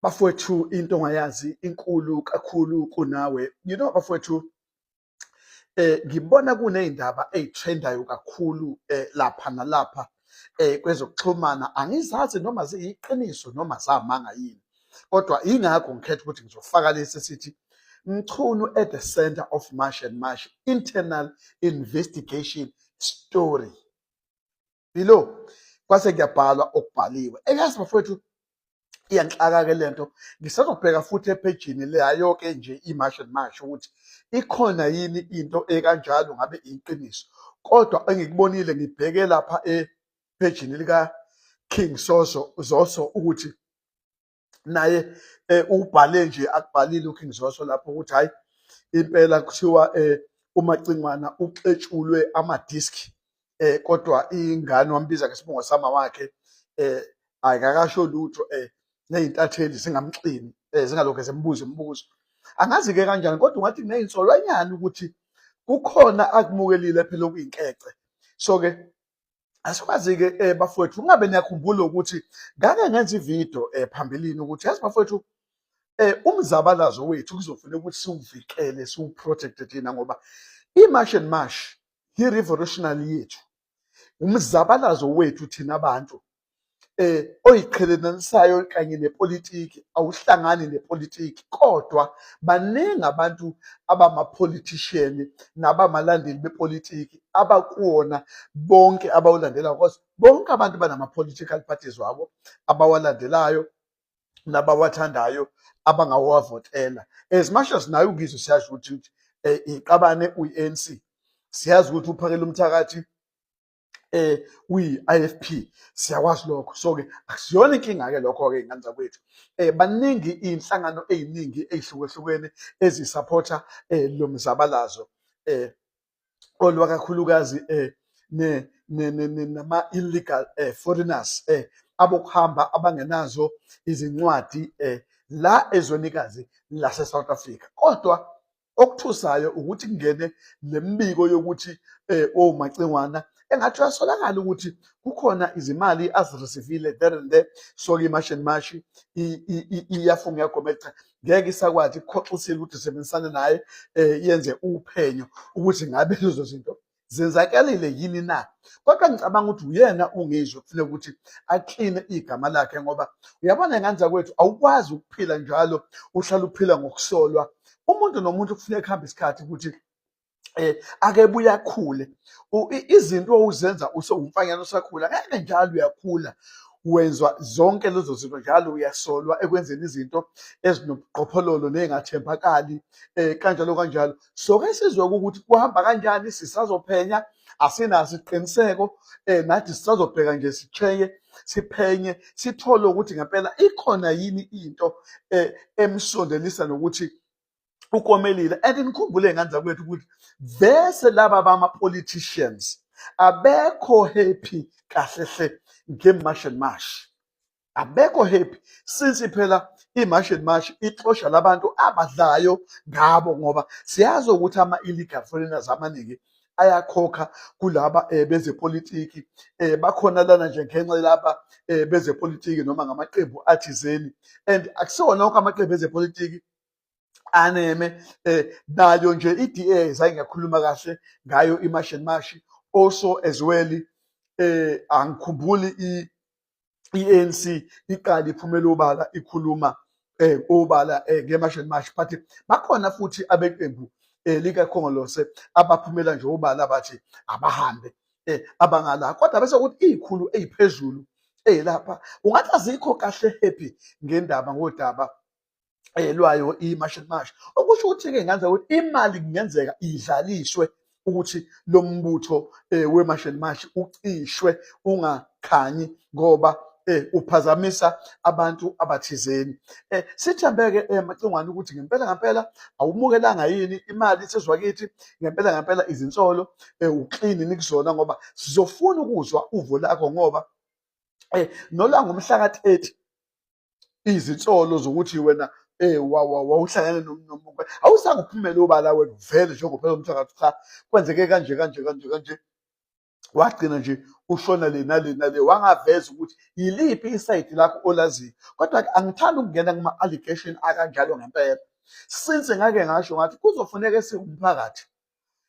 Bafowethu, into ongayazi inkulu kakhulu kunawe. Bafowethu, ngibona kuney'ndaba ey'threndayo kakhulu lapha nalapha kwezokuxhumana. Angizazi noma ziyiqiniso noma zamanga yini, kodwa yingakho ngikhetha ukuthi ngizofaka lesi esithi Mchunu at the center of March and March internal investigation story. Below kwase kuyabhalwa okubhaliwe. Eyazi bafowethu, iyangixaka-ke lento. Ngisazobheka futhi ephejini leyo-ke nje i-March and March ukuthi ikhona yini into ekanjalo, ngabe iqiniso. Kodwa engikubonile, ngibheke lapha ephejini lika King Soso Zoso ukuthi naye ubhale nje akubhalile uKing Zoso lapho ukuthi hayi, impela kuthiwa uMacingwana uxetshulwe ama-disc, kodwa ingane wambiza ngesibongo sama wakhe, akakasho lutho, ney'ntatheli zingamxini, zingalokhu zimbuza imibuzo. Angazi-ke kanjani, kodwa ungathi kuney'nsolwanyana ukuthi kukhona akumukelile phela okuyinkece. So-ke asikwazi-ke, bafowethu, kungabe niyakhumbula ukuthi ngake ngenza ividiyo phambilini ukuthi yazi bafowethu, umzabalazo wethu kuzofuneka ukuthi siwuvikele, siwu-protect thina, ngoba i-March and March i-revolutionary yethu, umzabalazo wethu thina abantu oyiqhelelanisayo kanye nepolitiki, awuhlangani nepolitiki. Kodwa baningi abantu abama-politician nabamalandeli bepolitiki abakuwona bonke abawulandelayo, because bonke abantu banama-political parties wabo abawalandelayo nabawathandayo abangawavotela. As much as naye uNgizwe siyazi ukuthi iqabane uyi-ANC, siyazi ukuthi uPhakela Umthakathi uyi-IFP, siyakwazi lokho. So-ke akusiyona inkinga-ke lokho-ke, iy'ngane zakwethu. Baningi iy'nhlangano ey'ningi ey'hlukahlukene ezisapotha lo mzabalazo olwa kakhulukazi nama-illegal foreigners, abokuhamba abangenazo izincwadi la ezwenikazi lase-South Africa. Kodwa okuthusayo ukuthi kungene lembiko yokuthi oMacingwana engathi uyasolakala ukuthi kukhona izimali aziresivile there and there. So-ke i-March and March iyafunga iyagomela, cha, ngeke isakwazi ikukhoxisile ukuthi isebenzisane naye, yenze uphenyo ukuthi ngabe lezo zinto zenzakalile yini na. Kodwa ngicabanga ukuthi uyena uNgizwe kufuneka ukuthi akline igama lakhe, ngoba uyabona ngane zakwethu, awukwazi ukuphila njalo uhlala uphila ngokusolwa. Umuntu nomuntu kufuneka kuhambe isikhathi ukuthi ake buye akhule. Izinto ozenza usewumfanyana usakhula, ngeke njalo uyakhula wenzwa zonke lezo zinto, njalo uyasolwa ekwenzeni izinto ezinobuqhophololo ney'ngathembakali, kanjalo kanjalo. So ke sizwe ukuthi kuhamba kanjani, sisazophenya, asinaso isiqiniseko, nathi sisazobheka nje, sicheke, siphenye, sithole ukuthi ngempela ikhona yini into emsondelisa nokuthi ukomelile. And nikhumbule, ngane zakwethu, ukuthi vese laba bama-politicians abekho happy kahle hle nge-March and March, abekho happy since phela i-March and March ixosha labantu abadlayo ngabo, ngoba siyazi ukuthi ama-illegal foreigners amaningi ayakhokha kulaba bezepolitiki, bakhona lana nje ngenxa laba bezepolitiki noma ngamaqembu athizeni. And akusiwona wonke amaqembu ezepolitiki aneme nayo nje i-DA zange ngakhuluma kahle ngayo i-March and March also as well. Angikhumbuli i-ANC iqala iphumela obala ikhuluma obala nge-March and March, but bakhona futhi abeqembu likaKhongolose abaphumela nje obala bathi abahambe abangala. Kodwa bese kuthi iy'khulu ey'phezulu ey'lapha ungathi azikho kahle happy ngendaba ngodaba lwayo i-March and March, okusho ukuthi-ke ngenzeka ukuthi imali kungenzeka idlaliswe ukuthi lo mbutho we-March and March ucishwe ungakhanyi, ngoba uphazamisa abantu abathizeni. Sithembe-ke Macingwane ukuthi ngempela ngempela awumukelanga yini imali insizwa kithi, ngempela ngempela izinsolo uklini nikuzona, ngoba sizofuna ukuzwa uvo lakho, ngoba nolanga umhla ka-30 izinsolo zokuthi wena wawuhlangene nomuntu, awuzange uphumele obala wena uvele njengophela umthakathi, cha, kwenzeke kanje kanje kanje kanje. Wagcina nje ushona le nale nale, wangaveza ukuthi yiliphi isayidi lakho olaziyo. Kodwa-ke angithandi ukungena kuma-allegation akanjalo ngempela, since ngake ngasho ngathi kuzofuneka siwumphakathi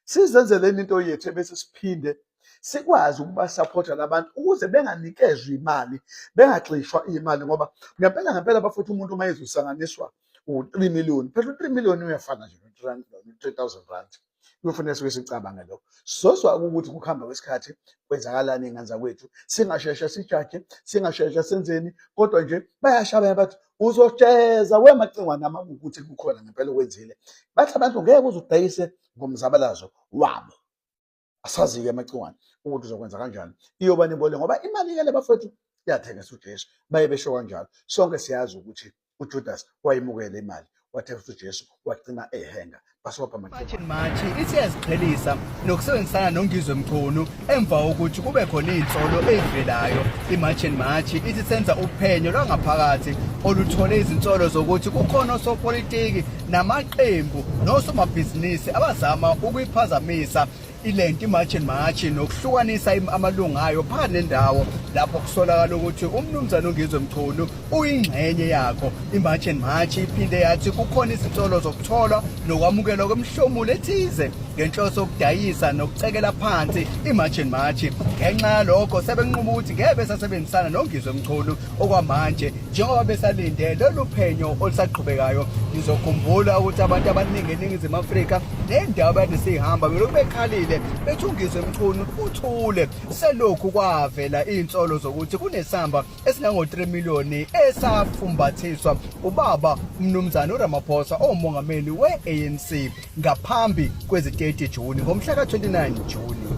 sizenzeleni into yethu ebese siphinde sikwazi ukubasaphotha labantu ukuze benganikezwa imali, bengagxishwa imali, ngoba ngempela ngempela bafethu umuntu uma ezosanganiswa u-3 million, phela u-3 million uyafana nje no-3,000 rand. Kuyofanele suke sicabange lokho. Sozwa ukuthi kuhamba kwesikhathi kwenzakalani ey'ngane zakwethu, singasheshe sijaje, singasheshe senzeni, kodwa nje bayasho abanye bathi uzojeza wemacingwane uma kuwukuthi kukhona ngempela okwenzile. Bathi abantu ngeke uze udayise ngomzabalazo wabo. Asazi-ke amacingwane ukuthi uzokwenza kanjani, iyoba nibole ngoba imali-ke le bafowethu yathengisa uJesu, baye besho kanjalo. Sonke siyazi ukuthi uJudas wayimukela imali, wathengisa uJesu, wagcina ehenga. Basobha March and March ithi iyaziqhelisa nokusebenzisana noNgizwe Mchunu emva kokuthi kube khona iy'nsolo ey'velayo. I-March and March ithi senza uphenyo lwangaphakathi oluthole izinsolo zokuthi kukhona osopolitiki namaqembu nosomabhizinisi abazama ukuyiphazamisa ilento iMarch and March nokuhlukanisa amalungu ayo phakathi nendawo lapho kusolakala ukuthi uMnumzane uNgizwe Mchunu uyingxenye yakho. IMarch and March iphinde yathi kukhona izinsolo zokutholwa nokwamukelwa kwemihlomulo ethize ngenhloso yokudayisa nokucekela phansi iMarch and March. Ngenxa yalokho sebenquma ukuthi ngeke besasebenzisana noNgizwe Mchunu okwamanje njengoba besalinde lolu phenyo olusaqhubekayo. Nizokhumbula ukuthi abantu abaningi eNingizimu Afrika nendawo abade sihamba belokhu bekhalile bethi uNgizwe Mchunu uthule selokhu kwavela iy'nsolo zokuthi kunesamba esingango-3 miliyoni esafumbathiswa ubaba uMnumzane uRamaphosa owumongameli we-ANC ngaphambi kwezi-30 Juni ngomhla ka-29 Juni.